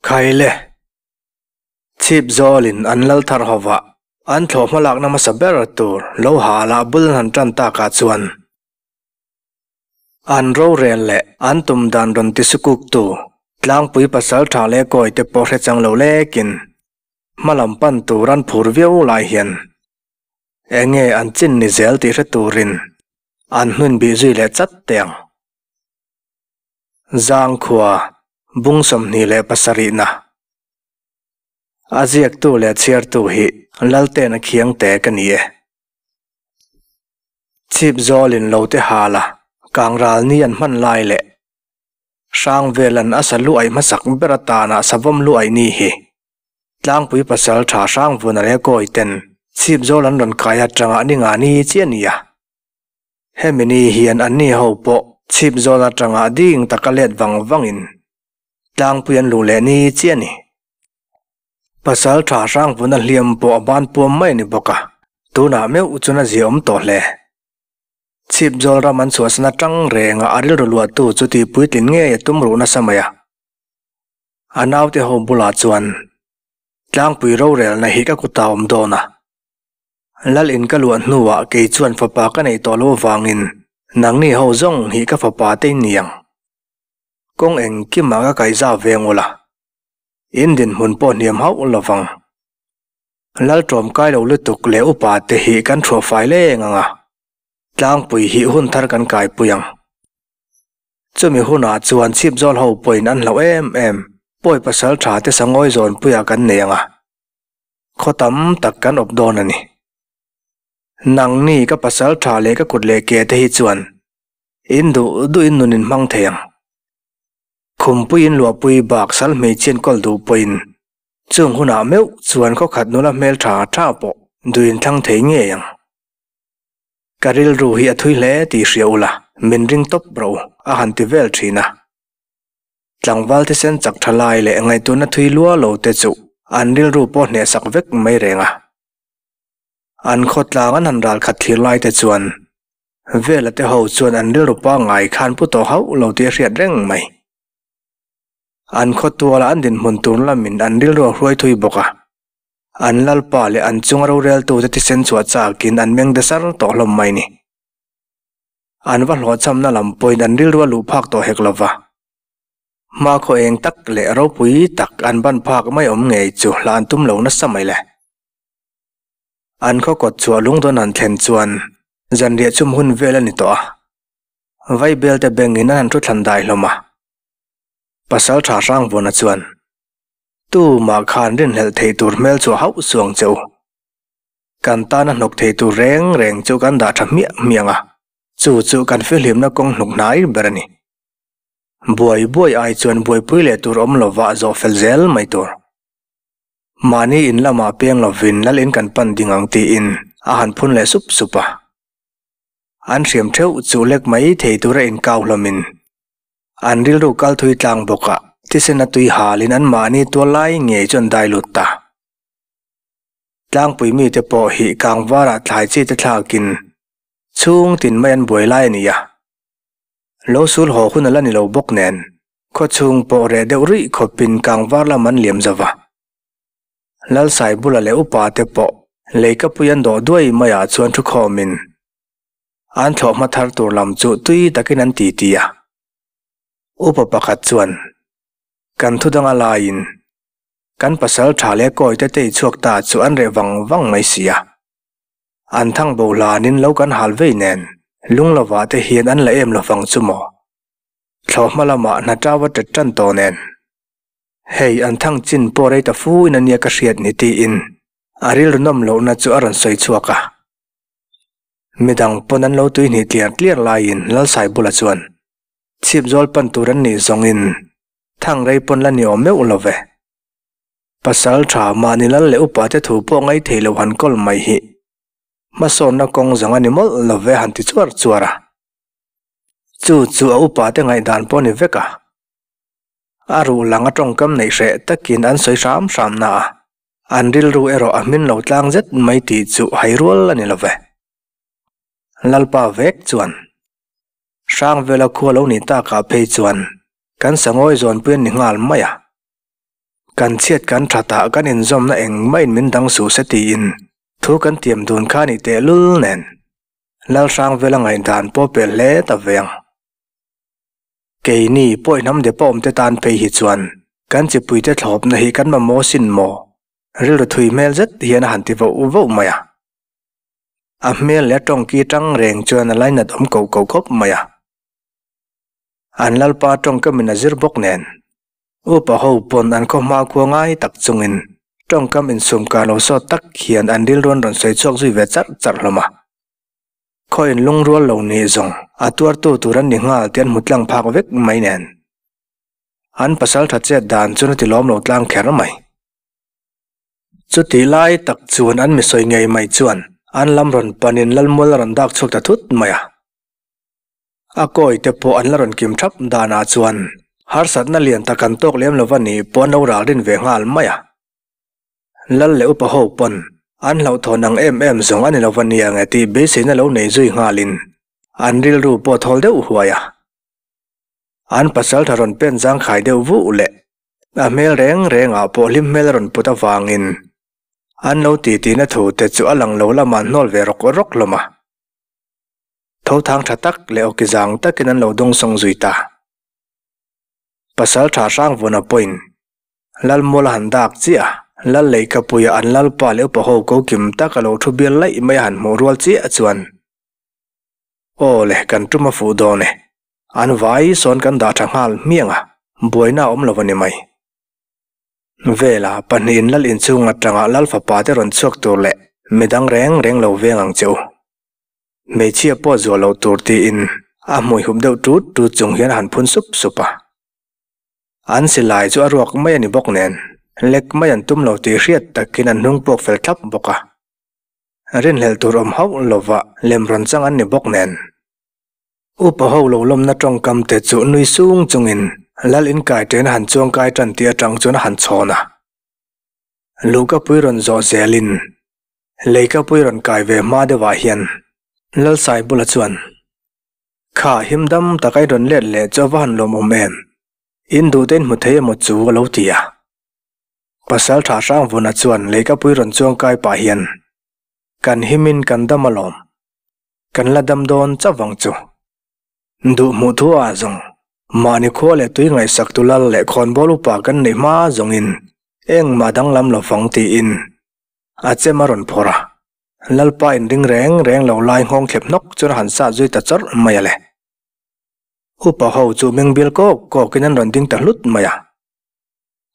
Khaile. Chhip zawlin an lal thar hovah an thlawh hmalakna hmasa ber tur lo halah bul an han tan takah chuan an rorel leh an tum dan rawn ti sukuktu tlangpui pasal tha leh kawi te pawh hre chang lo lekin hmalam pan tur an phur viau lai hian eng nge an chin ni zel tih hre turin an hnun bih zui leh chat teh ang. Zangkhua bung 27na. A ziaktu leh chhiartu hi Laltena Khiangte ka ni e. Chhip zawlin lo te hal a, kangral ni an hman lai leh Hrangvelan a sa luaih hmasak ber atana savawm luaih ni hi Tlangpui pasal tha Hrangvuna leh Kawi ten chhip zawl an rawn kai atanga ni nga ni chiah a ni a. Hemi ni hian anni ho pawh chhip zawl atanga ding taka let vang vangin Tlangpui an luh leh ni chiah a ni. Pasal tha Hrangvuna hliam pawh a ban puam mai a ni bawk a, tunah meuh chuan a ziaawm tawh hle. Chhip zawl ram an chhuahsan atang renga a rilru luahtu chu tih puitlin ngei a tum ruh nasa mai a. A naute ho bulah chuan Tlangpui rorelna hi ka kut a awm dawn a. Lal in ka luah hnuah kei chuan fapa ka neih tawh lo avangin nangni ho zawng hi ka fapa te in ni ang. Kawng engkimah ka kaihzau ve ngul a. In dinhmun pawh hniam hauh lovang. Lal ṭawmkai lo lutuk leh upa te hi kan thuah fai leng ang a, tlangpui hi hun thar kan kaipui ang. Chumi hunah chuan chhip zawl ho pawhin an hlauh em em, pawi pasal ṭha te sangawi zawnpuiah kan nei ang a, khaw tam tak kan awp dawn a ni. Nangni ka pasal ṭha leh ka kut leh ke te hi chuan in duh duhin nun in hmang thei ang. Khumpuiin luahpui bak sal hmeichhian kawl duh pawhin chung hunah meuh chuan khawkhat nula hmel tha tha pawh duhin thlang thei ngei ang. Ka rilru hi a thui hle tih hria ula min ring tawp ro a han ti vel thin a. Tlangval thisen chak tha lai leh ngaihtuahna thui lua lo te chu an rilru pawh hnehsak vek mai reng a. An khawtlang an han ral khat thlir lai te chuan Vela te ho chuan an rilru pangngai khan pu tawh hauh lo tih a hriat reng mai. An khawtuala an dinhmun tur lamin an rilru a hruai thui bawk a. An lalpa leh an chunga roreltute thisen chhuah chakin an meng de sar tawh hlawm mai ni. An va hlawhchhamna lam pawhin an rilru a luh phak tawh hek lova. Hmakhaw eng tak leh ropui tak an ban phak mai awm ngei chu hla an tum lo nasa mai le. An khaw kawt chhuah lungdawn han thlen chuan zanriah chum hun vel a ni tawh a. Vaibel te bengin an han thu thlan dai hlawm a. Pasal tha Hrangvawna chuan, Tumah khan rinhlelh thei tur hmel chhuah hauh suang che u. Kan tana hnawk thei tur reng reng chu kan dah tha hmiah hmiang a, chu chu kan fihlimna kawng hnuk hnai ber a ni. Buai buai ai chuan buaipui leh tur awm lovah zawh fel zel mai tur. Mahni in lamah peng lovin lal in kan pan ding ang tiin a han phun leh sup sup a. An hriam theuh chu lek mai thei tura inkau hlawmin an rilru kal thui tlang bawk a, thisen a tui halin an mahni tual lai ngei chu an dai lut ta. Tlangpui mite pawh hi kangvarah thlai chi te thlakin chhung tin mai an buai lai a ni a. Lo sul haw hun a la ni lo bawk nen Khawchhung pawh reh deuh rih khawpin kangvar lam an liam zo va. Lalsaibula leh upa te pawh leikapui an dawh duai maiah chuan thu khawmin an thlawhhma thar tur lam chu tui takin an ti ti a. Upa pakhat chuan, Kan thu danga laiin kan pasal tha leh kawi te tei chhuak ta chu an reh vang vang mai si a. An thang bo hlanin lo kan hal vei nen lunglovah te hian an la em lovang chu maw? Thlawhhma lamah hna tau a tet tan tawh nen. Hei an thang chin pawh rei ta fu in ania ka hriat ni tiin a rilru nawm lohna chu a rawn sawi chhuak a. Midang pawn an lo tui hnih tliar tliar laiin Lalsai bula chuan chhip zawl pan tur an nih zawngin thang rei pawn la ni awm meuh lo ve. Pasal tha mahni lal leh upa te thu pawh ngaih thei lo han kawl mai hi hmasawnna kawng zawng a ni mawlh lo ve han ti chuar chuar a. Chu chu a upa te ngaihdan pawh a ni vek a. A ruh lang a tawngkam neih hreh takin an sawi hram hram na a, an rilru erawh a hmin lo tlang zet mai tih chu hai rual a ni lo ve. Lalpa vek chuan Hrangvela khua lo nih takah phei chuan kan sangawi zawnpui an ni nghal mai a. Kan chhiat kan thatah kan inzawmna engmah in min dang suh se tiin thu kan tiam dun kha ni tehlul nen Lalhrangvela ngaihdan pawh pel hle ta ve ang. Keini pawi hnam depa awmte tan phei hi chuan kan chipuite thlawpna hi kan mamawh sin maw? Rilru thui hmel zet hian a han ti voh voh mai a. A hmel leh a tawngki tang reng chuan a lainat awm ko ko khawp mai a. An lalpa tawngkamin a zir bawk nen. Upa ho pawn an khaw hma khua ngai tak chungin tawngkam insum kar lo sawt tak hian an rilru an rawn sawi chhuak zui ve charh charh hlawm a. Khaw in lungrual lo nih zawng a tuartu tur an ni nghal tih an hmu tlang phak vek mai nen. An pasal tha chet dan chuan a ti lawm lo tlang kher mai. Chutih lai tak chuan an misawi ngei mai chuan an lam rawn panin Lalmual a rawn dak chhuak ta thut mai a. A kawi te pawh an la rawn kim thap danah chuan harsatna lian tak an tawk lem lo va nih pawh an lo ralrin ve nghal mai a. Lal leh upa ho pawn an hlauhthawn ang em em zawng a ni lo va nia nge tih beiseina lo nei zui nghalin an rilru pawh thawl deuh huai a. An pasaltha rawn pen zangkhai deuh vuh leh a hmel reng rengah pawh hlim hmel a rawn put avangin an lo titi na thu te chu a lang lo lamah an hnawl ve rawk rawk hlawm a. Tho thang tha tak leh awki zang takin an lo dawngsawng zui ta. Pasal tha Hrangvuna pawhin Lalmual a han dak chiah a, Lal Leihkapuia an Lalpa leh upa ho ko kim tak a lo thu bial laih mai a han hmuh rual chiah chuan, Aw le, kan tum a fuh dawn e. An vai sawn kan dah tha nghal hmiang a, buaina a awm lo a ni mai. Vela pahnihin Lal inchhung atanga Lal fapa te rawn chhuak tur leh midang reng reng lo veng ang che u. Hmeichhia pawh zuah loh tur tiin a hmui hup deuh tut tut chung hian a han phun sup sup a. An silai chu a ruak mai a ni bawk nen, lek mai an tum lo tih hriat takin an hnung puak fel thlap bawk a. Rinhlelh tur awm hauh lova lem rawn chang an ni bawk nen. Upa ho lo lawmna tawngkam te chu nui sung chungin Lal inkai ṭen a han chuangkai ṭan tih aṭang chuan a han chhawn a. Luhkapui rawn zawh zelin Leikapui rawn kai ve hma deuhah hian Lalsai bula chuan, Kha him dam taka i rawn let leh chu a va han lawmawm em? In duhte in hmu thei emaw chu a lo ti a. Pasal tha Hrangvuna chuan Leikapui rawn chuang kai pah hian, Kan himin kan dam alawm. Kan la dam dawn chauh vang chu. Duh hmuh thu ah zawng, mahni khua leh tui ngaihsak tu lal leh khawnbawl upa kan neih hma zawngin engmah danglam lo fang tiin A chem a rawn phawrh a, Lalpa inring reng reng lo lai nghawng thlep hnawk chuan a han sat zui ta chawrh mai a le. Upa ho chu meng bial kawk kawkin an rawn ding ta hlut mai a.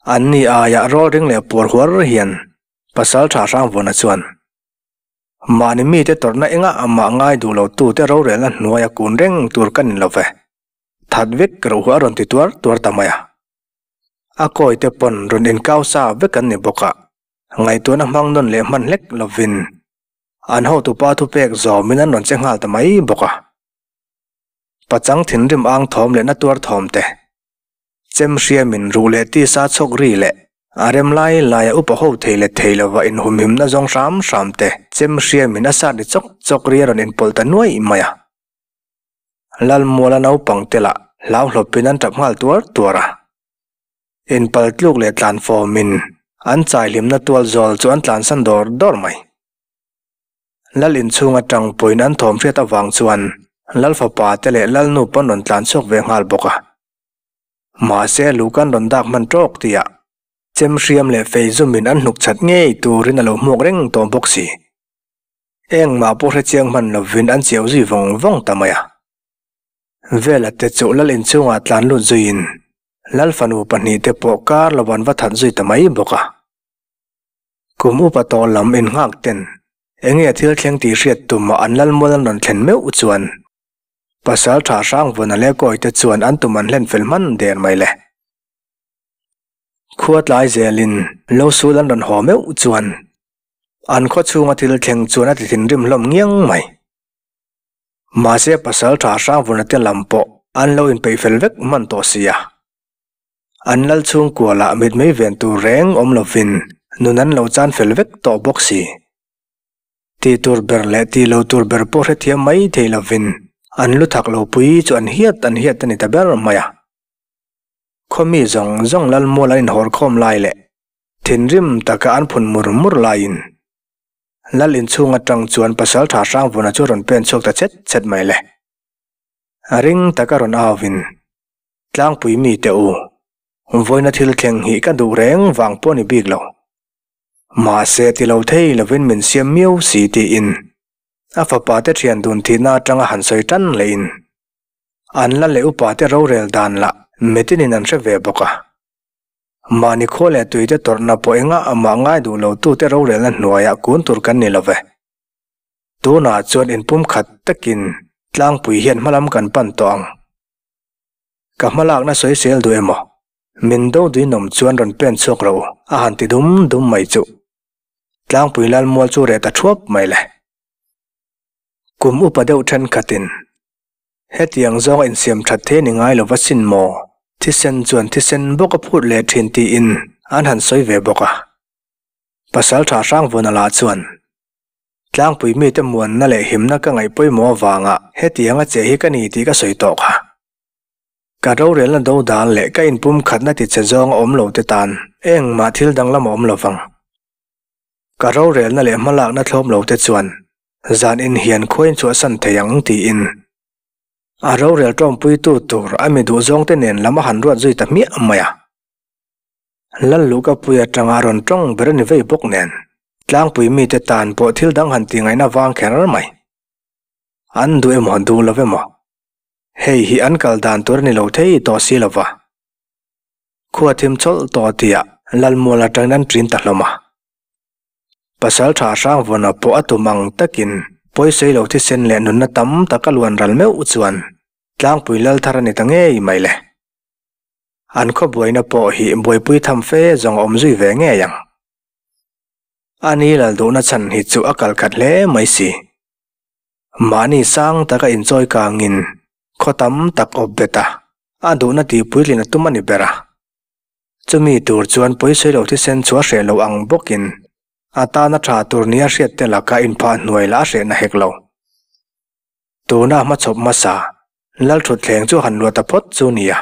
An ni aiah rawl ring leh puar huar hian Pasal tha Hrangvuna chuan mahni mite tawrhna engah amah ngai duh lo tute rorelna hnuaia kun reng tur ka ni lo ve, that vek roh hu a rawn ti tuar tuar ta mai a. A kawite pawn rawn inkau sa vek an ni bawk a. Ngaihtuahna hmang nawn leh hman hlek lovin an hotupa thupek zawmin an rawn che nghal ta mai bawk a. Pachang thinrim ang thawm leh na tuar thawm te, chem hriamin ruh leh tisa chhawk ri leh a rem lai laia upa ho thei leh thei lova inhumhimna zawng hram hram te chem hriamin a sat ri chawk chawk ri a rawn inpawlh ta nuaih mai a. Lalmuala naupang te lah hlauhlawpin an tap nghal tuar tuar a. Inpal tluk leh tlan fawmin an chaihlimna tual zawl chu an tlansan dawr dawr mai. Lal inchhung atang pawhin an thawm hriat avang chuan Lal fapa te leh Lal nu pawn rawn tlan chhuak ve nghal bawk a. Mahse luh kan rawn dak hman tawk tihah chem hriam leh fei zumin an hnuk chat ngei turin a lo hmuak reng tawh bawk si. Engmah pawh hrechiang hman lovin an chiau zui vawng vawng ta mai a. Vela te chu Lal inchhungah tlan lut zuiin Lal fanu pahnihte pawh kar lo an va that zui ta mai bawk a. Kum upa tawh lam innghak ten enge thil thleng tih hriat tumah an lal mual an rawn thlen meuh chuan Pasal tha Hrangvuna leh Kawite chuan an tum an hlen fel hman der mai le. Khua tlai zelin lo sul an rawn haw meuh chuan an khaw chhunga thil thleng chuan a ti thinrim hlawm ngiang mai. Mahse pasal tha Hrangvuna te lam pawh an lo inpeih fel vek hman tawh si a. An lal chhungkua lah mitmei ven tur reng awm lovin nun an lo chan fel vek tawh bawk si. Tih tur ber leh tih lo tur ber pawh hrethiam mai thei lovin an lu thak lo pui chu an hiat an hiat a ni ta ber mai a. Khawmi zawng zawng lal mual an inhawrkhawm lai leh. Thinrim taka an phun mur mur laiin Lal inchhung atang chuan Pasaltha Hrangvuna chu rawn pen chhuak ta chet chet mai le. Ring taka rawn auin, Tlangpui mite u, vawiina thil thleng hi ka duh reng vang pawh ni bik lo. Mahse ti lo thei lovin min siam miau si tiin a fapa te thian dun thihna atanga han sawi tan lehin an la leh upa te rorel dan lah mitinin an hre ve bawk a. Mahni khua leh tuite tawrhna pawh engah amah ngai duh lo tute rorelna hnuaiah kun tur kan ni lo ve. Tunah chuan inpumkhat takin tlangpui hian hmalam kan pan tawh ang. Ka hmalakna sawisel duh emaw? Min do duinawm chuan rawn pen chhuak ro a han ti dum dum mai chuh. Tlangpui Lalmual chu reh ta thuap mai le. Kum upa deuh thenkhatin hetiang zawnga insiam that thei ni ngai lova sin maw? Thisen chuan thisen bawk a phut leh thin tiin an han sawi ve bawk a. Pasaltha Hrangvuna lah chuan Tlangpui mite muanna leh himna ka ngaih pawimawh avanga hetianga che hi ka ni tih ka sawi tawh kha. Ka rorelna do dan leh ka inpumkhatna ti che zawng a awm lo te tan engmah thil danglam a awm lo vang. Ka rorelna leh hmalakna thlawm lo te chuan zan in hian khuain chhuahsan thei ang tiin a rorel tawmpuitu tur a mi duhzawng te nen lam a han ruat zui ta hmiah mai a. Lalluhkapui atanga a rawn tawng ber a ni vei bawk nen tlangpui mite tan pawh thil dang han ti ngaihna vang kher mai. An duh emaw duh lo emaw Hei hi an kal dan tur a ni lo thei tawh si lo va. Khua thim chawlh tawh tihah Lalmual atangin an ṭin ta hlawm a. Pasalṭha Hrangvawna pawh a tum ang takin pawisawi lo thisen leh nunna tam tak a luan ral meuh chuan tlangpui lal thar a ni ta ngei mai le. An khaw buaina pawh hi buaipui tham fe zawng a awm zui ve ngei ang. Ani lal duhna chhan hi chu a kal khat hle mai si. Mahni sang taka inchawi kangin khaw tam tak awp bet a, a duhna tihpuitlin a tum a ni ber a. Chumi tur chuan pawisawi lo thisen chu a hreh lo ang bawkin a tana tha tur nia hriat te laka inphah hnuai lah a hrehna hek lo. Tuna hmachhawp hmasa Lalthutthleng chu han luah ta phawt chu nia.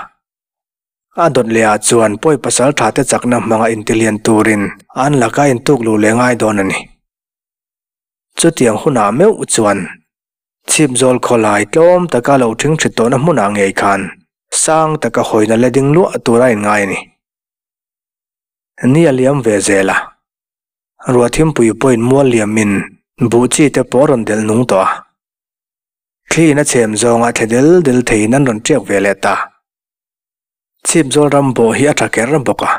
A dawt leh ah chuan pawi pasal tha te chakna hmanga intilian turin an laka intuk luh leh ngai dawn a ni. Chutiang hunah meuh chuan chhipzawl khawlai tlawm taka lo ṭhingṭhit tawhna hmunah ngei khan sang taka hawina la ding luah tur a inngai a ni. Ni a liam ve zel a, ruahthimpui pawhin mual liamin buh chi te pawh a rawn delh nung tawh a. Thliin a chhem zawngah thle del del theiin an rawn ṭiak ve leh ta. Chhipzawl ram bawh hi a ṭha kher bawk a,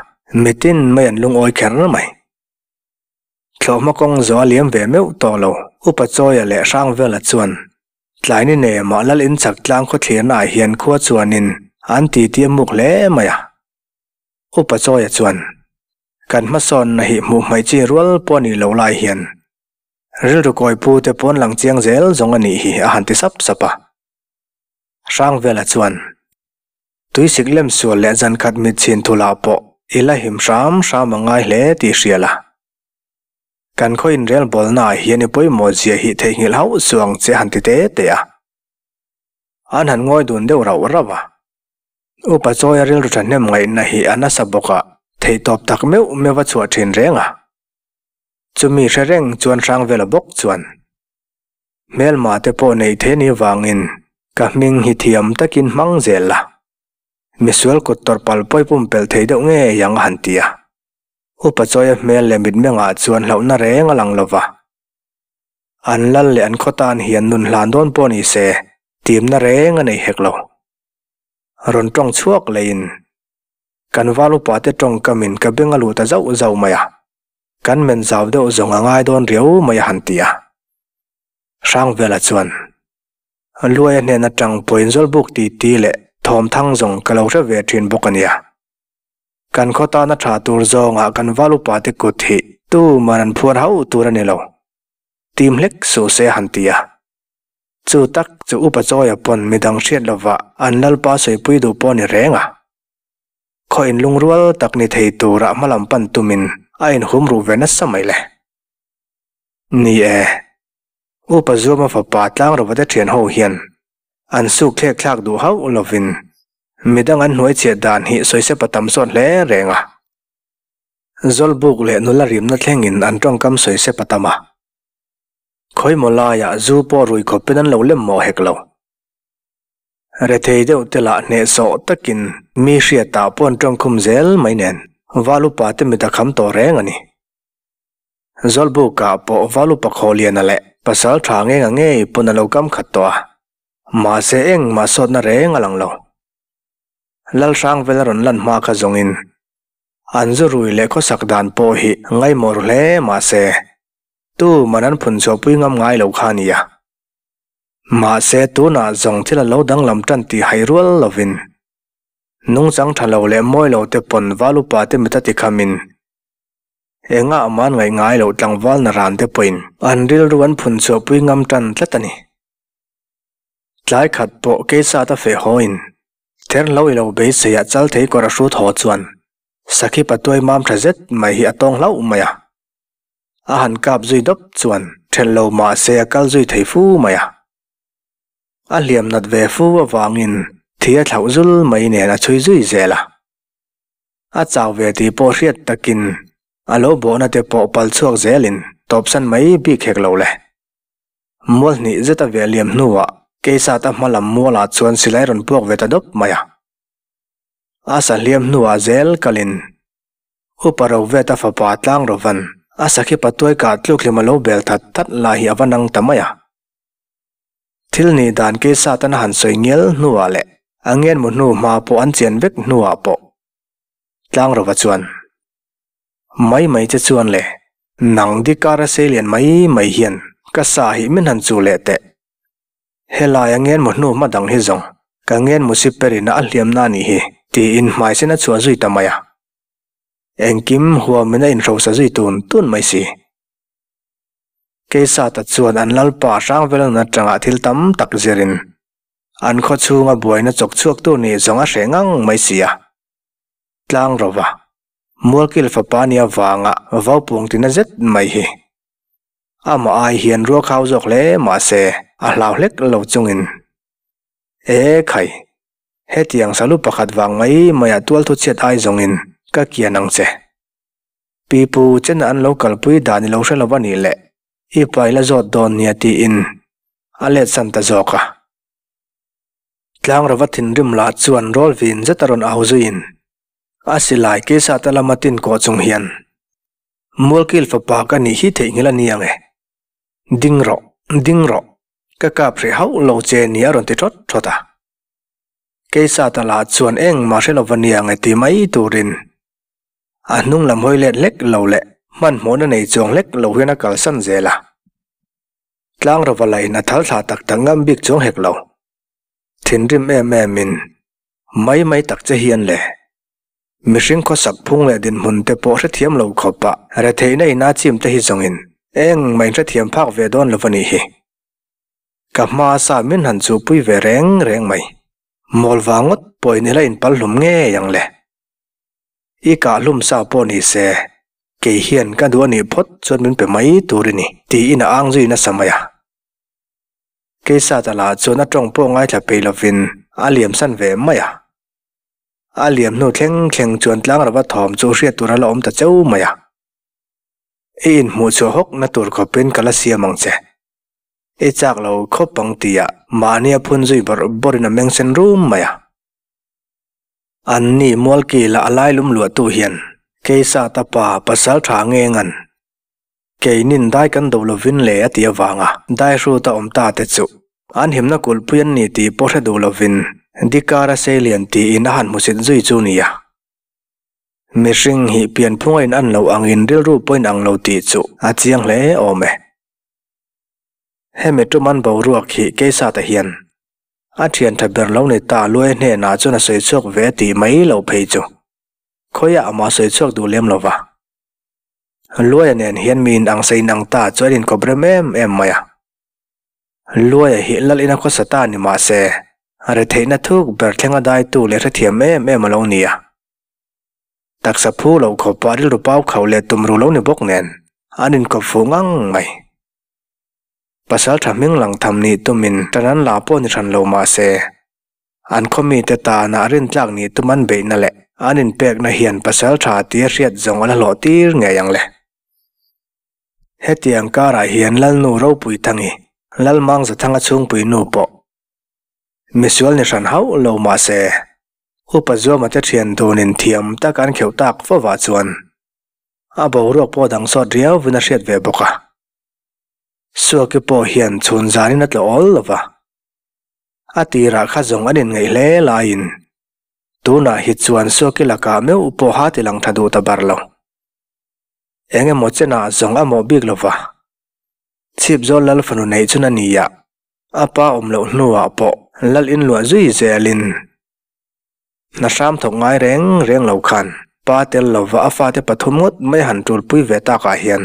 mitin mai an lungawi kher mai. Thlawhhma kawng zawh a liam ve meuh tawh lo. Upa Chawia leh Hrangvela chuan tlaini nemah Lal inchak tlang khawthlirna ah hian khua chuanin an titi a muk hle mai a. Upa Chawia chuan, Kan hmasawnna hi hmuh hmaih chi rual pawh a nih loh lai hian rilru kawipu te pawn lang chiang zel zawng a nih hi a han ti sap sap a. Hrangvela chuan, Tuisik lem sual leh zankhat mit chhin thulah pawh i la him hram hram a ngai hle tih hria la. Kan khaw inrelbawlna ah hian i pawimawh zia hi theihnghilh hauh suh ang che han ti te te a. An han ngawi dun deuh rauh rauh a. Upa Chawia rilru thahnem ngaihna hi a nasa bawk a, theihtawp tak meuh meuh a chhuah thin reng a. Chumi hre reng chuan Hrangvela bawk chuan. Hmelma te pawh neih theih ni vangin ka hming hi thiam takin hmang zel la. Misual kut tawrh pal pawi pumpelh thei deuh ngei ang a han ti a. Upa Chawia hmel leh mitmengah chuan hlauhna reng a lang lo va. An lal leh an khaw tan hian nun hlan dawn pawh ni se timna reng a nei hek lo. Rawn tawng chhuak leiin kan val upa te tawngkamin ka beng a luh ta zauh zauh mai a. Kan men zau deuh zawng a ngai dawn riau mai a han ti a. Hrangvela chuan, Luaia hnen atang pawhin Zawlbuk titi leh thawmthang zawng ka lo hre ve thin bawk a nia. Kan khaw tana tha tur zawngah kan val upa te kut hi tuman an phuar hauh tur a ni lo. Tim hlek suh se a han ti a. Chu tak chu upa Chawia pawn midang hriat lovah an lalpa sawipui duh pawh a ni reng a. Khaw inlungrual tak ni thei turah hmalam pan tumin a inhum ruh ve nasa mai le. Ni e, Upa Zuama fapa Tlangrova te thian ho hian an suk thlek thlak duh hauh lovin midang an hnuai chhiat dan hi sawisepa tam sawt hle reng a. Zawlbuk leh nula rimna thlengin an tawngkam sawi sep a tam a. Khawimaw laiah zu pawh rui khawpin an lo lem mawh hek lo. Rethei deuh te lah hnehsawh takin mi hriatah pawh an tawngkhum zel mai nen val upa te mit a kham tawh reng a ni. Zawlbukah pawh val upa Khawliana leh pasal tha ngenga ngei pawn a lo kam khat tawh a, mahse engmah sawtna reng a lang lo. Lalhrangvel a rawn lan hma kha zawngin an zu rui leh khawsak dan pawh hi ngaimawh ru hle mahse tu man an phun chhuahpui ngam ngai lo kha a nia. Mahse tunah zawng thil a lo danglam tan tih hai rual lovin nungchang tha lo leh mawi lo te pawn val upa te mit a ti khamin engah man ngaih ngai loh tlangval na ran te pawhin an rilru an phun chhuahpui ngam tan tlat a ni. Tlai khat pawh keisat a feh hawiin therhlo i lo beisei a chal thei kawr a hrut haw chuan sakhi patuai mam tha zet mai hi a tawng hlauh mai a. A han kap zui dawp chuan thelh lo mah se a kal zui thei fu mai a. A hliam nat ve fu avangin thi a thlauh zul mai nen a chhui zui zel a. A chau ve tih pawh hriat takin a lo bawhna te pawh pal chhuak zelin tawpsan mai bik hek lo le. Mual hnih zet a veh liam hnuah Keisat a hma lam mualah chuan silai rawn puak ve ta dawp mai a. A sa hliam hnuah zel kalin Upa Roveta fapa tlang Rovan a sakhi patuai kah tluk hlim a lo bel that that lai hi a va nang ta mai a. Thil nih dan Keisatan a han sawi ngial hnuah leh a ngenmu hnu hma pawh an chian vek hnuah pawh Tlang Rova chuan Mai mai che chuan le, nang dikara seilian mai mai hian ka sa hi min han chu leh teh. Helai a ngenmu hnu hma dang hi zawng ka ngenmu si perin a a hliamna a nih hi, tiin hmaisin a chhuah zui ta mai a. Engkim huamin a inhrosa zui tun tun mai si. Keisata chuan an lalpa Hrangvela nun atanga thil tam tak zirin an khaw chhunga buaina chawk chhuaktu nih zawng a hreh ngang mai si a. Tlang rova. Mualkil fapa nia vanga vaupung tina zet mai hi. Amah ai hian ruakhau zawk hle mahse a hlau hlek lo chungin. E khai! Hetiang salu pakhat vang mai maiah tualthu chhiat ai zawngin ka kian ang che. Pipu chena an lo kalpui dan i lo hre lo a nih leh i pa i la zawt dawn nia tiin a let san ta zawk a. Tlangrava thinrim lah chuan rawl vin zet a rawn au zuiin A silai keisata lama tin kawh chung hian Mualkil fapa ka nih hi theihnghilh a ni ang e. Ding rawh, ding rawh, ka kap hreh hauh lo che ni a rawn ti thawt thawt a. Keisata lah chuan engmah hre lova ni ang e ti mai turin a hnung lam hawi let hlek lo leh hmanhmawhna nei chuang hlek lo hian a kalsan zel a. Tlangrova lahin a thal thlah tak tak ngam bik chuang hek lo. Thinrim em emin Mai mai tak che hian le. Mihring khawsak phung leh dinhmun te pawh hrethiam lo khawp a, retheihna in a chim te hi zawngin eng mah in hrethiam phak ve dawn lo a nih hi. Ka hma sa min han chuhpui ve reng reng mai. Mawl vang ngawt pawh in ila inpal hlum ngei ang le. I kah hlum sa pawh ni se, kei hian ka duh a nih phawt chuan min pe mai tur i ni, tiin a ang zui nasa mai a. Keisata lah chuan a tawng pawh ngaithla peih lovin a liamsan ve mai a. A liam hnu thleng thleng chuan tlangrava thawm chu hriat tur a la awm ta cheu mai a. I inhmuh chhuah hawk na tur khawpin ka la siam ang che. I chak lo khawp ang tia mahnia phun zui bawrh bawrhin a meng sen rum mai a. Anni Mualkila a lailum luahtu hian Keisata pa pasal tha nge ngan Keinin dai kan do lovin le a ti avanga dai hruta awm ta te chu an himna kulhpui an ni tih pawh hre duh lovin Dikara Seilian tiin a han hmusit zui chu nia. Mihring hi pianphung a in an loh angin rilru pawh in ang lo tih chu a chiang hle awm e. Hemi tum an boruak hi Keisata hian a thian tha ber lo ni ta Luai hnenah chuan a sawi chhuak ve tih mai loh phei chu khawiah amah sawi chhuak duh lem lova. Luaia nen hian mi inang sa inang ta chu an inkawp rem em em mai a. Luaia hi lal ina khawsa ta ni mah se, retheihna thuk ber thlenga daitu leh hrethiam em em a lo ni a. Taksa phu loh khawpa rilru pau khauh leh tumru lo ni bawk nen an inkawp fuh ngang mai. Pasal tha hming lang tham nih tumin tan an la pawh ni hran lo mah se, an khaw mite tana a rintlak nih tum an beihna leh An inpekna hian pasaltha tia hriat zawng a la hlawh tir ngei ang le. Hetiang karah hian Lalnu ropui Thangi, Lalmangzathanga chhungpui nu pawh misual ni hran hauh lo mahse, Upa Zuama te thian dunin thiam tak an kheuh tak fovah chuan a boruak pawh dang sawt riauvin a hriat ve bawk a. Suaki pawh hian chhun zanin a tlawh awl lo va, a tirah kha zawng an inngaih hle laiin Tunah hi chuan Suaki lakah meuh pawha ti lang tha duh ta bar lo. Eng emaw chenah zawng a mawh bik lo va. Chhip zawl lal fanu neih chun a ni a, a pa awm loh hnuah pawh lal inluah zui zelin hna hram thawk ngai reng reng lo khan pa tel lova a fate pathum ngawt mai han tulpui ve takah hian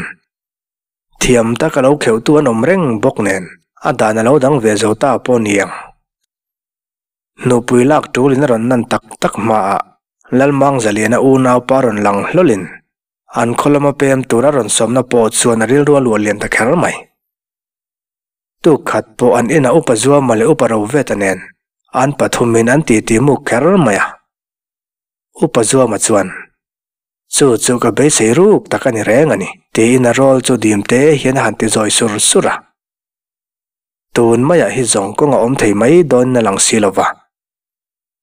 thiam taka lo kheuhtu an awm reng bawk nen a dan a lo dang ve zo ta pawh ni ang. Nupui lak tulin a rawn nan tak tak hmaah Lalmangzaliana unaupa rawn lang hlawlin an khaw lama pem tura rawn sawmna pawh chuan a rilru a luah lian ta kher mai. Tuk khat pawh an inah Upa Zuama leh Upa Roveta nen an pathumin an titi muk kher mai a. Upa Zuama chuan, Chu chu ka beisei ruk tak a ni reng a ni, tiin a rawl chu dim te hian a han ti zawi sur sur a. Tun maiah hi zawng kawng a awm thei mai dawn a lang si lo va.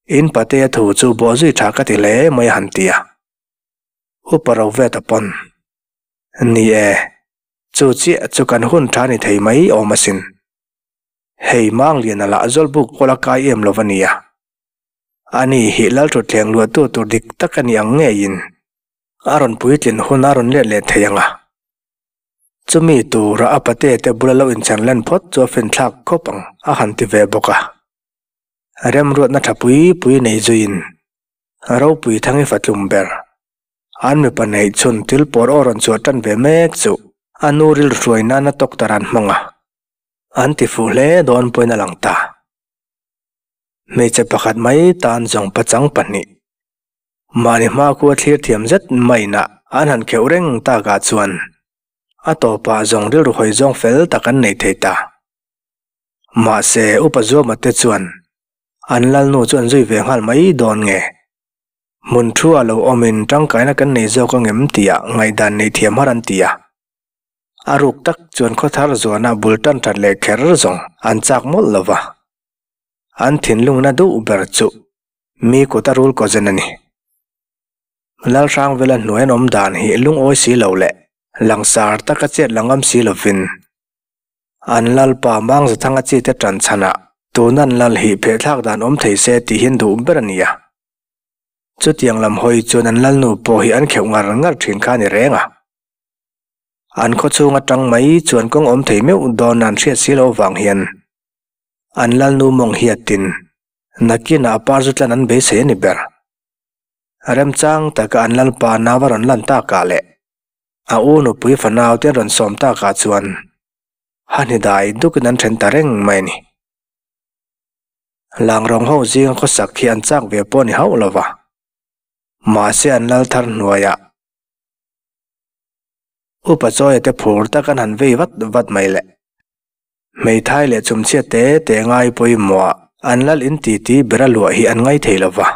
In patea thu chu bawh zui tha ka ti hle mai a han ti a. Upa ro ve ta pawn. Ni e, chu chiah chu kan hun tha ni thei mai awm asin. Hei Mangliana lah Zawlbuk pawh la kai em lo va nia. Ani hi Lalthutthleng luahtu tur dik tak a ni ang ngeiin a rawn puitlin hun a rawn let leh thei ang a. Chumi tura a pate te bula lo inchhan len phawt chu a finthlak khawp ang a han ti ve bawk a. Remruatna tha pui pui nei zuiin ropui thang i fatlum ber. An mipa neih chhun thil pawr aw rawn chhuah tan ve mek chu a nu rilru hruai nana tawktar an hmang a, an ti fuh hle dawn pawhin a lang ta. Hmeichhe pakhat mai tan zawng pachang pahnih Mahni hmakhua thlir thiam zet maina an han kheuh reng takah chuan a tawpah zawng rilru hawi zawng fel tak an nei thei ta. Mahse, Upa Zuama te chuan an lalnu chu an zui ve nghal mai dawn nge? Hmun thu a lo awmin tangkaina kan nei zawk angem tih ah ngaihdan nei thiam har an ti a. A ruk tak chuan khawthar zuana bul tan that leh kher zawng an chak mawlh lo va. An thinlungna duh ber chu Mi kut a rul kawzen a ni. Lalhrangvela hnuai an awm dan hi lungawi si lo leh langsar taka chet la ngam si lovin an Lalpa Mangzathanga chi te tan chhanah tun an lal hi phehthlak dan awm thei se tih hi an duh ber a ni a. Chutiang lam hawi chuan an Lalnu pawh hi an kheuh ngar ngar thin kha a ni reng a. An khawchhung atang mai chuan kawng awm thei meuh dawn an hriat si lo vang hian an Lalnu mawng hiatin Nakinah a par chu tlan an beisei a ni ber. Remchang taka an lalpa nau a rawn lan takah leh a u nupui fanau te an rawn sawm takah chuan hahni dai dukin an then ta reng mai a ni. Langrawng ho zinga khawsak hi an chak ve pawh a ni hauh lo va, mahse an lal thar hnuaiah Upa Chawia te phur tak an han vei vat vat mai le. Hmeithai leh chumchhia te te ngai pawimawh an lal in titi ber a luah hi an ngai thei lo va.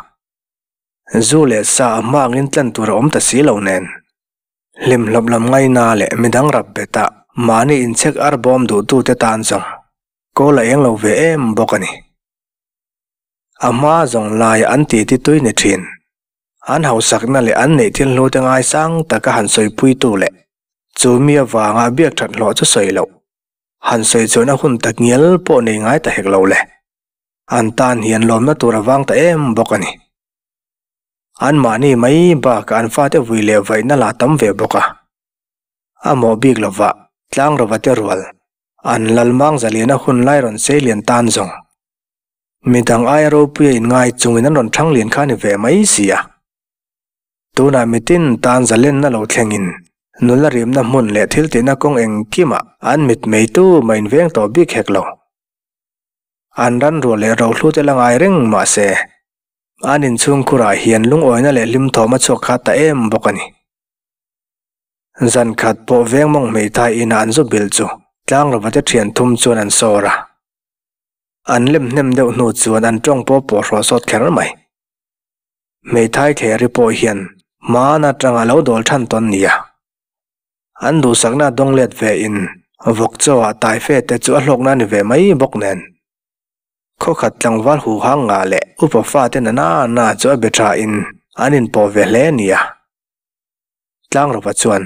Zu leh sa a hma angin tlan tur a awm ta si lo nen. Hlimhlawp lam ngaina leh midang rap bet ah mahni inchhek ar bawm duhtu te tan zawng kawl a eng lo ve em bawk a ni. A hma zawng lai an titi tui ni thin. An hausakna leh an neih thil hlu te ngaisang taka han sawipuitu leh chu mi avanga biak that hlawh chu sawi loh. Han sawi chuan a hun tak ngial pawh nei ngai ta hek lo le. An tan hian lawmna tur a vang ta em bawk a ni. Anmahni mai bakah an fate vui leh vaihna la tam ve bawk a. A mawh bik lova tlang rova te rual an lalmang zaliana hun lai rawn sei lian tan zawng. Midang aia ropuia inngai chungin an rawn thang lian kha ni ve mai si a. Tunah mitin tan zalenna lo thlengin nula rimna hmun leh thil tihna kawng engkimah an mitmei tu mah inveng tawh bik hek lo. An ran ruah leh rohlu te la ngai reng mah se, an inchhungkhurah hian lungawina leh hlimthawm a chhuak kha ta em bawk a ni. Zan khat pawh veng mawng hmeithai inah an zu bil chu tlangrova te thian thum chuan an sawr a. An lem hnem deuh hnu chuan an tawng pawh pawh hraw sawt kher mai. Hmeithai Thleri pawh hian hmaan atanga lo dawl than tawn nia. An duhsakna dawng let ve in vawk chaw ah tai fe te chu a hlawkna ni ve mai bawk nen. Khawkhat tlangval huhang ngah leh upa fate na na na chu a be tha in an inpawh ve hle nia. Tlangrova chuan,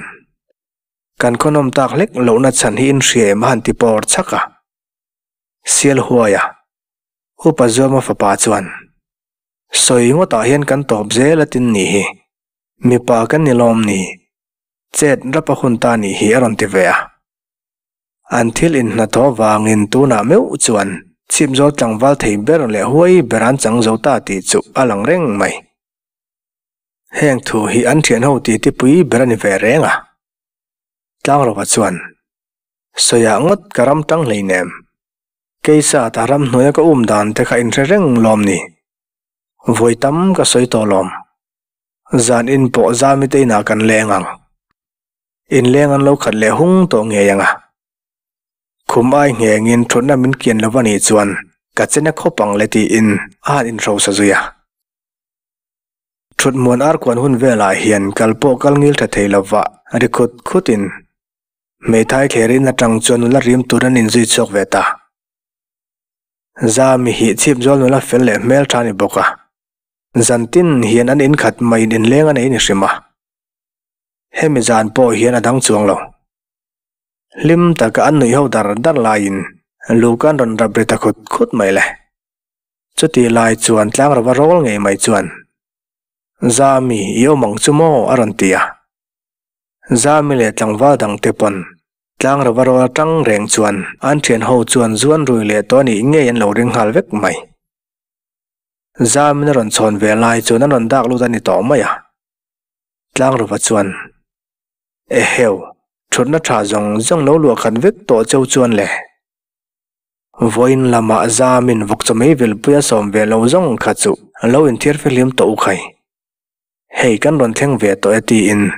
Kan khawnawm tak hlek lohna chhan hi in hria em a han ti pawr chhak a. Sial huai a, Upa Zuama fapa chuan, Sawi ngawtah hian kan tawp zel a tin ni hi. Mipa kan ni lawm ni. Chet rap a hun ta nih hi a rawn ti ve a. An thil inhnathawh vangin tunah meuh chuan chhipzawl tlangval thei ber leh huai ber an chang zo ta tih chu a lang reng mai. Heng thu hi an thian ho titi pui ber a ni ve reng a. Tlangrova chuan, Sawiah ngawt ka ram tang hleinem. Keisa ta ramhnuaia ka um dan te kha inhre reng lawm ni. Vawi tam ka sawi tawh lawm. Zan in pawh zami te inah kan leng ang. Inleng an lo khat leh hung tawh ngei ang a. Khum ai nghengin thutna min kian lo a nih chuan ka chena khawp ang le tiin a han inhrosa zui a. Thutmuan arkuan hun velah hian kal pawh kal ngil tha thei lova ri khut khutin Hmeithai thlerin atang chuan nula rim tur an inzui chhuak ve ta. Zami hi chhip zawl nula fel leh hmel tha a ni bawk a. Zan tin hian an inkhat maiin inleng a nei ni hrim a. Hemi zan pawh hian a dang chuang lo. Hlim taka an nuih ho dar dar laiin Luka an rawn rap ri ta khut khut mai le. Chutih lai chuan tlangrova rawl ngei mai chuan, Zami, i awm ang chu maw? a rawn ti a. Zami leh tlangval dangte pawn tlangrova rawl atang reng chuan an thian ho chuan zuan rui leh tawh anih ngei an lo ring nghal vek mai. Zamin a rawn chhawn ve lai chuan an rawn dak lut a ni tawh mai a. Tlangrova chuan, Eheu, thutna tha zawng zawng lo luah khat vek tawh cheu chuan le. Vawiin lamah Zamin vawk chaw mai vilpui a sawm ve lo zawng kha chu lo inthiar fihlim tawh u khai. Hei kan rawn thleng ve tawh e tiin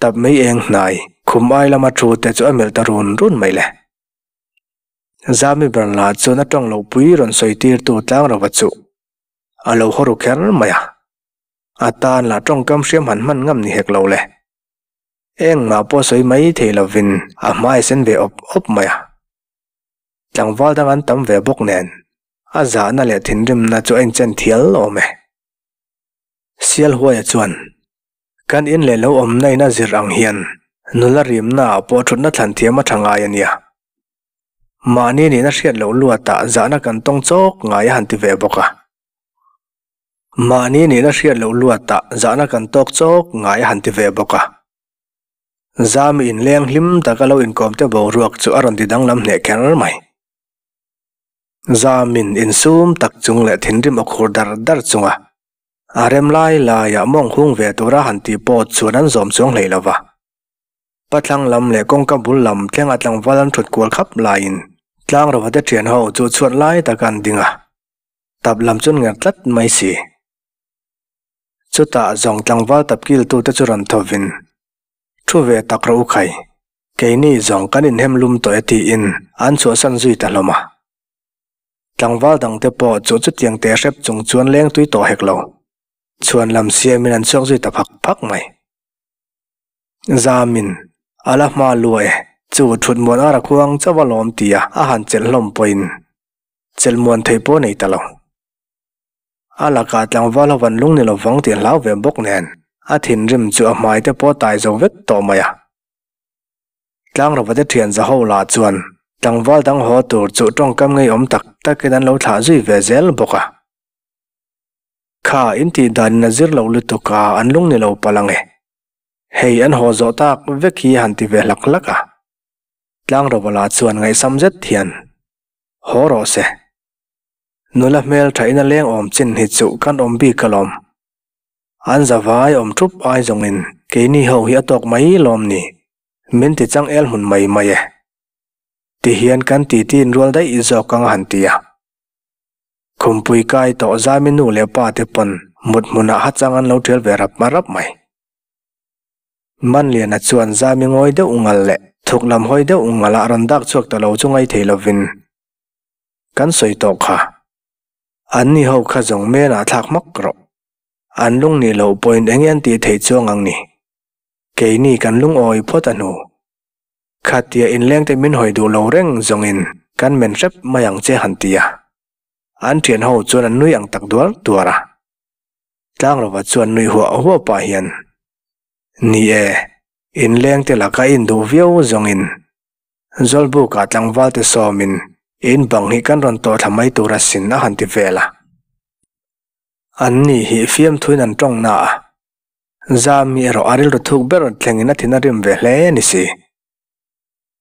tap mai eng hnai khum ai lama thu te chu a melh ta run run mai le. Zami ber lah chuan a tawng lo pui rawn sawi tir tu tlang rova chu a lo haw ru kher mai a, a tan lah tawngkam hriam han hman ngam ni hek lo le. Engmah pawh sawi mai thei lovin a hmai sen ve awp awp mai a. Tlangval dang an tam ve bawk nen a zahna leh thinrimna chu a inchen thial awm e. Sialhuaia chuan, Kan in leh lo awmna in a zir ang hian nula rimna ah pawh thutna thlan thiam a tha ngai a nia. Mahni nihna hriat loh luatah zahna kan tawng chawk ngai a han ti ve bawk a. Mahni nihna hriat loh luatah zahna kan tawk chawk ngai a han ti ve bawk a. Zami inleng hlim taka lo inkawmte boruak chu a rawn ti danglam hneh kher mai. Zamin insum tak chung leh thinrim aw khur dar dar chunga a rem lai laiah mawng hung ve tura han tih pawh chuan an zawm chuang hlei lova. Pathlang lam leh kawngka bul lam thlengah tlangval an thut kual khap laiin tlangrova te thian ho chu chhuat lai taka an ding a, tap lam chu an ngerh tlat mai si. Chutah zawng tlangval tap kiltute chu rawn thawvin Thu ve tak rawh u khai, keini zawng kan inhem lum tawh e tiin an chhuahsan zui ta hlawm a. Tlangval dangte pawh chu chutiang teh hrep chung chuan leng tui tawh hek lo. Chhuan lam siamin an chhuak zui ta phak phak mai. Zamin, a la hma lua e, chu thut muan ara khuang chauh a lawm tia a han chelh hlawm pawhin chelh muan theih pawh nei ta lo. A lakah tlangval ho van lung ni lovang tih a hlau ve bawk nen, a thinrim chu a hmai te pawh a tai zo vek tawh mai a. Tlangrova te thian za ho lah chuan tlangval dang haw tur chu tawngkam ngeiawm tak takin an lo thlah zui ve zel bawk a. Kha in tih danin a zir loh lutuk a, an lung ni lo palh ang e. Hei an haw zawh tak vek hi a han ti ve hlak hlak a. Tlangrova lah chuan ngaihsam zet hian, Haw rawh se. Nula hmel tha in a leng awm chin hi chu kan awm bik alawm. An zavai awm thup ai zawngin keini ho hi a tawk mai lawm ni. Min ti chang el hmun mai mai e. Ti hian kan titi in rual daih zawk ang a han ti a. Khumpui kai tawh zami nu leh pa te pawn mut hmunah hachang an lo thial ve rap rap mai. Manliana chuan zami ngawi deuh ngal leh thuk lam hawi deuh ngal ah rawn dak chhuak ta lo chu ngai thei lovin Kan sawi tawh kha. An ni ho kha zawng menah thlak hmak rawh. An lung nih loh pawhin eng nge an tih theih chuang ang ni? Keini kan lungawi phawt a hnu. Khatia inlengte min hawi duh lo reng zawngin kan men hrep mai ang che han ti a. An thian ho chuan an nui ang tak duar duar a. Tlangrova chuan nui huah huah pah hian, Ni e, inlengte laka induh viau zawngin Zawlbukah tlangvalte sawmin in bang hi kan rawn tawh thla mai tur asin a han ti vel a. An ni hi fiamthuin an tawng na a, Zami erawh a rilru thuk ber thlengin a thin a rim ve hle a ni si.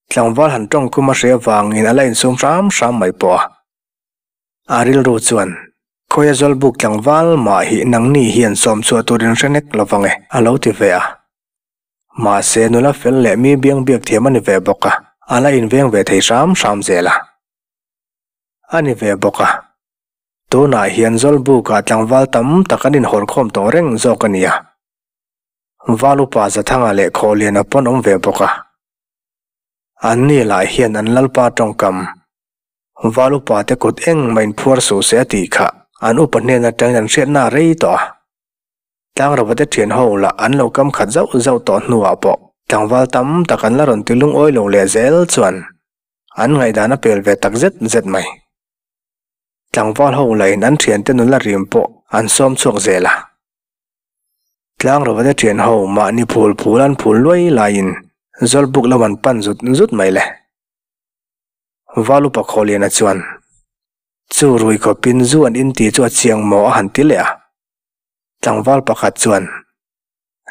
Tlangval han tawng kum a hria vangin a la insum hram hram mai pawh a. A rilru chuan, Khawia Zawlbuk tlangval mah hi nangni hian sawm chhuah turin hre nek lo vang e, a lo ti ve a. Mahse, nula fel leh mi biang biak thiam a ni ve bawk a, a la inveng ve thei hram hram zel a. A ni ve bawk a. Tunah hian Zawlbukah tlangval tam tak an inhawrkhawm tawh reng zawk a nia. Val upa Zathanga leh Khawhliana pawn awm ve bawk a. Anni lah hian an lalpa tawngkam, Val upa te kut engmah inphuar suh se a tih kha an upa hnen atangin an hriatna a rei tawh a. Tlangrava te thian ho lah an lo kam khat zauh zauh tawh hnuah pawh tlangval tam tak an la rawn ti lungawi lo leh zel chuan an ngaihdan a pel ve tak zet zet mai. Tlangval ho lahin an thiante nula rim pawh an sawm chhuak zel a. Tlangrava te thian ho mahni phul phul an phul luai laiin Zawlbuk lam an pan zut zut mai le. Valupa Khawliana chuan, Chu rui khawpin zu an in tih chu a chiang maw a han ti leh a. Tlangval pakhat chuan,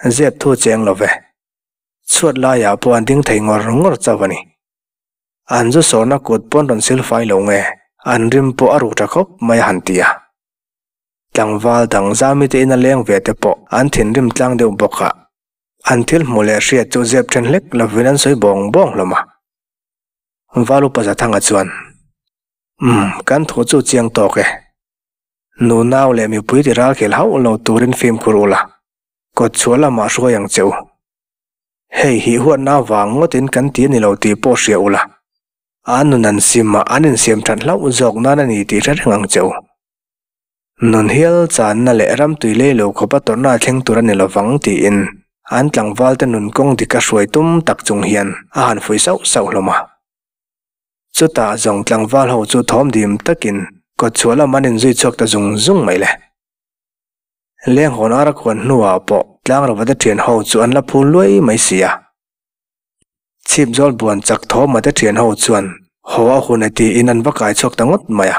Zep thu cheng lo ve. Chhuat laiah pawh an ding thei ngawr ngawr chauh a ni. An zu sawrna kut pawn rawn sil fai lo nge, an rim pawh a ruk tha khawp mai a han ti a. Tlangval dang zamite ina leng ve te pawh an thinrim tlang deuh bawk a, an thil hmuh leh hriat chu zep then hlek lovin an sawi bawng bawng hlawm a. Val upa Zathanga chuan, Umm, kan thu chu chiang tawk e. Nunau leh mipui ti ral khel hauh lo turin fimkhur ula, kawt chhuah lamah hruai ang che u. Hei hi huatna avang ngawtin kan ti a ni lo tih pawh hria ula, an nun an sim a, an insiam that hlauh zawk nan a ni tih hre reng ang che u. Nun hial channa leh ram tui lei lo khawpa tawrhna a thleng tur a ni lovang tiin an tlangvalte nun kawng dik a hruai tum tak chung hian a han fui sauh sauh hlawm a. Chutah zawng tlangval ho chu thawm dim takin kawt chhuah lam an inzui chhuak ta zung zung mai le. Lenghawn ara khuan hnuah pawh tlangrava te thian ho chu an la phul luai mai si a. Chhip zawl buan chak thawma te thian ho chuan haw a hun e tiin an va kai chhuak ta ngawt mai a.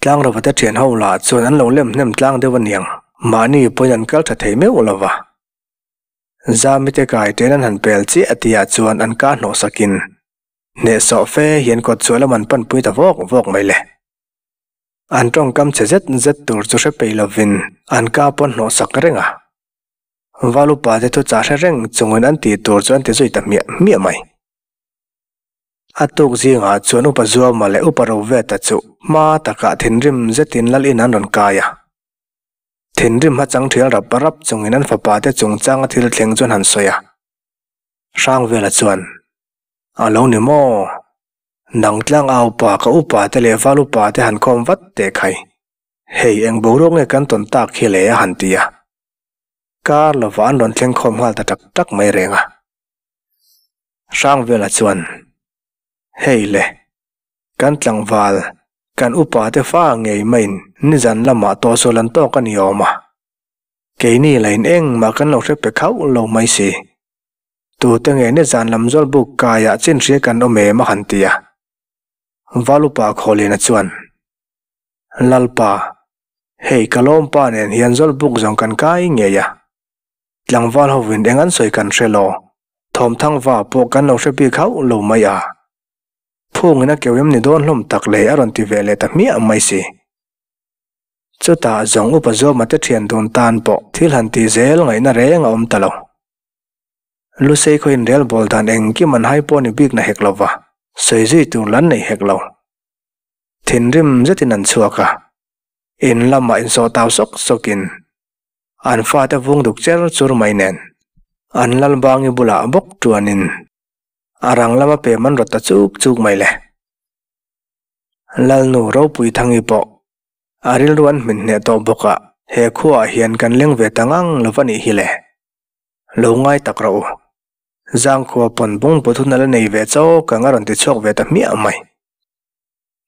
Tlangrava te thian ho lah chuan an lo lem hnem tlang deuh aniang, mahni pawhin an kal tha thei meuh lo va. Zamite kai ten an han pel chiah tihah chuan an ka hnawh sakin hnehsawh fe hian kawt chhuah lam an panpui ta vawk vawk mai le. An tawngkam che zet zet tur chu hre peih lovin an ka pawn hnawh sak reng a. Val upa te thuchah hre reng chungin an tih tur chu an ti zui ta hmiah hmiah mai. A tuk zingah chuan Upa Zuama leh Upa Roveta chu hma takah thinrim zetin lal in an rawn kai a. Thinrim hachang thial rap rap chungin an fapa te chungchanga thil thleng chuan han sawi a. Hrangvela chuan, A lo ni maw? Nang tlang au pa ka upa te leh val upa te han khawm vat teh khai. Hei eng boruak nge kan tawn tak hi le a han ti a. Kar lovah an rawn thleng khawm nghal ta tak tak mai reng a. Hrangvela chuan, Hei le, kan tlangval, kan upa te fa ngei maiin nizan lamah tawhsual an tawk a ni awm a. Keini lain engmah kan lo hre pe khauh lo mai si. Tute nge nizan lam zawl buk kaiah chin hria kan awm em a han ti a. Val upa Khawliana chuan, Lalpa, hei ka lawmpa nen hian zawl buk zawng kan kai ngei a. Tlangval hovin eng an sawi kan hre lo, thawmthangva pawh kan lo hre bik hauh lo mai a. Phungin a keu em ni dawn hlawm tak leh a rawn ti ve leh ta hmiah mai si. Chutah zawng upa Zawma te thian dun tan pawh thil han tih zel ngaihna reng a awm ta lo. Lusei khaw inrel bawl dan engkim an hai pawh ni bik na hek lo va, sawi zui tur lan nei hek lo. Thinrim zetin an chhuak a, in lamah insawh tau sawk sawkin an fate vung duk cher chur mai nen an Lalbangi bulah bawk tuanin a rang lama pem an rawt ta chuk chuk mai le. Lalnu Ropuithangi pawh a rilru an hmin hneh tawh bawk a, He khuaah hian kan leng ve ta ngang lo va nih hi le. Lo ngai tak rawh u. Zangkhua pawn bungbu thun a la nei ve chawk ang a rawn ti chhuak ve ta hmiah mai.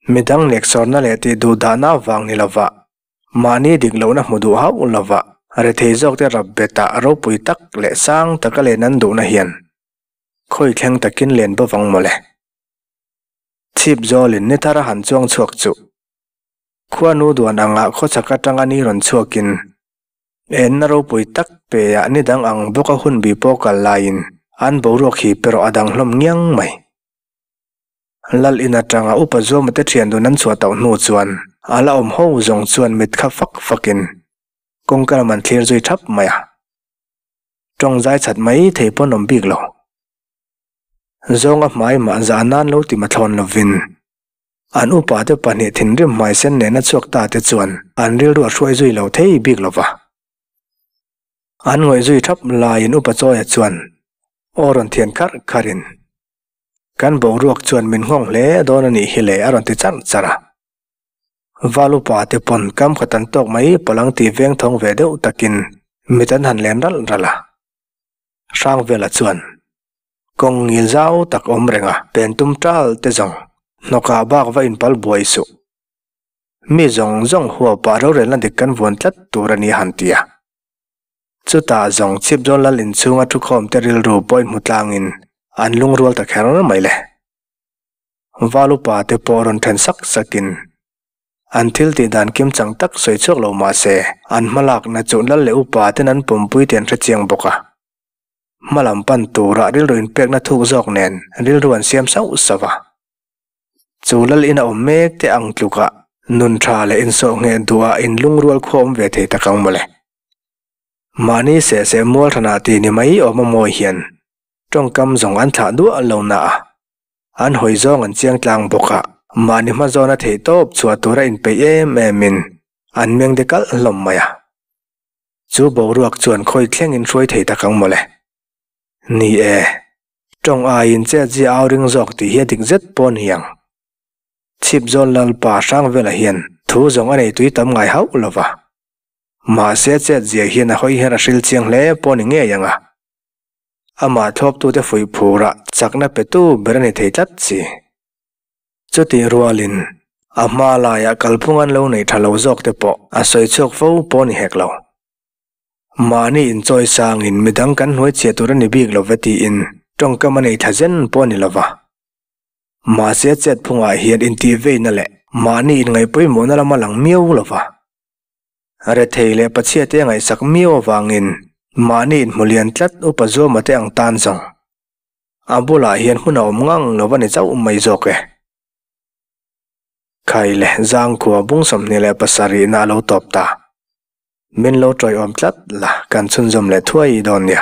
Midang neksawrna leh tih duh dahna avang ni lova mahni dik lohna hmu duh hauh lova rethei zawkte rap betah ropui tak leh sang taka len an duhna hian khawi thleng takin len bawk ang mawle. Chhip zawlin ni thar a han chuang chhuak chuh. Khuanu duan angah khawchhak atanga ni rawn chhuakin enna ropui tak pe ah ni dang ang bawka hun bi pawh kal laiin an boruak hi perawh a dang hlawm ngiang mai. Lal in atanga upa Zuama te thian dun an chhuah tauh hnu chuan a la awm ho zawng chuan mit kha fak fakin kawngka lam an thlir zui thap mai a. Tawng zai chat mai thei pawn awm bik lo. Zawnga hmai mah zah nan lo ti mathlawn lovin An upate pahnih thinrim hmaisen nena chhuak ta te chuan an rilru a hruai zui lo thei bik lo va. An ngawih zui thap laiin upa Chawia chuan aw rawn thian kharh kharhin, Kan boruak chuan min nghawng hle dawn a nih hi le a rawn ti charh charh a. Val upate pawn kam khat an tawk mai palang tih veng thawng ve deuh takin mit an han len ralh ralh a. Hrangvela chuan Kawng ngil zau tak awm reng a, pen tum tal te zawng hnawkah bak va inpal buai suh. Mi zawng zawng huapah rorelna dik kan vuan tlat tur a ni a han ti a. Chutah zawng Chhipzawl lal inchhunga thukhawm te rilru pawh inhmu tlangin an lungrual ta kher mai le. Val upa te pawh rawn then sak sakin an thil tih dan kim chang tak sawi chhuak lo mah se an hmalakna chu lal leh upa ten an pumpui te an hrechiang bawk a. Hmalam pan tura rilru inpekna thuk zawk nen rilru an siam sauh sauh a. Chu lal ina awm mek te ang tlukah nun tha leh insawh ngheh duhah inlungrual khua awm ve thei tak ang mawle. Mahni seh seh mual hranah ti ni mai awm a mawi hian tawngkam zawng an thlah duah lo na a. An hawi zawng an chiang tlang bawk a, mahni hma zawna theih tawp chhuah tura inpeih em emin an meng de kalh hlawm mai a. Chu boruak chuan khawi thlengin hruai thei tak ang mawle. Ni e, tawng aiin chet zia au ring zawk tih hi a dik zet pawh ni ang. Chhipzawl Lalpa Hrangvela hian thu zawng a nei tui tam ngai hauh lo va. Mahse chet zia hian a hawi her a hril chiang hle pawh ni ngei ang a. Amah thlawptute fuih phurah chakna petu ber a ni thei tlat si. Chutih rualin, a hma laiah kalphung an lo neih tha lo zawk te pawh a sawi chhuak fo pawh ni hek lo. Mahni inchawi sangin midang kan hnuai chhiah tur a ni bik lo ve tiin tawngkam a nei tha zen pawh a ni lo va. Mahse chet phungah hian intihveina leh mahni inngaihpawimawhna lam a lang miau lo va. Rethei leh Pachhiate a ngaihsak miau avangin mahni inhmu lian tlat upa Zuama te ang tan zawng. A bulah hian hmun a awm ngang lo va ni chauh mai zawk e. Khai le Zangkhua bung 27 na a lo tawp ta. Min lo tawiawm tlat la kan chhunzawm leh thuai dawn nia.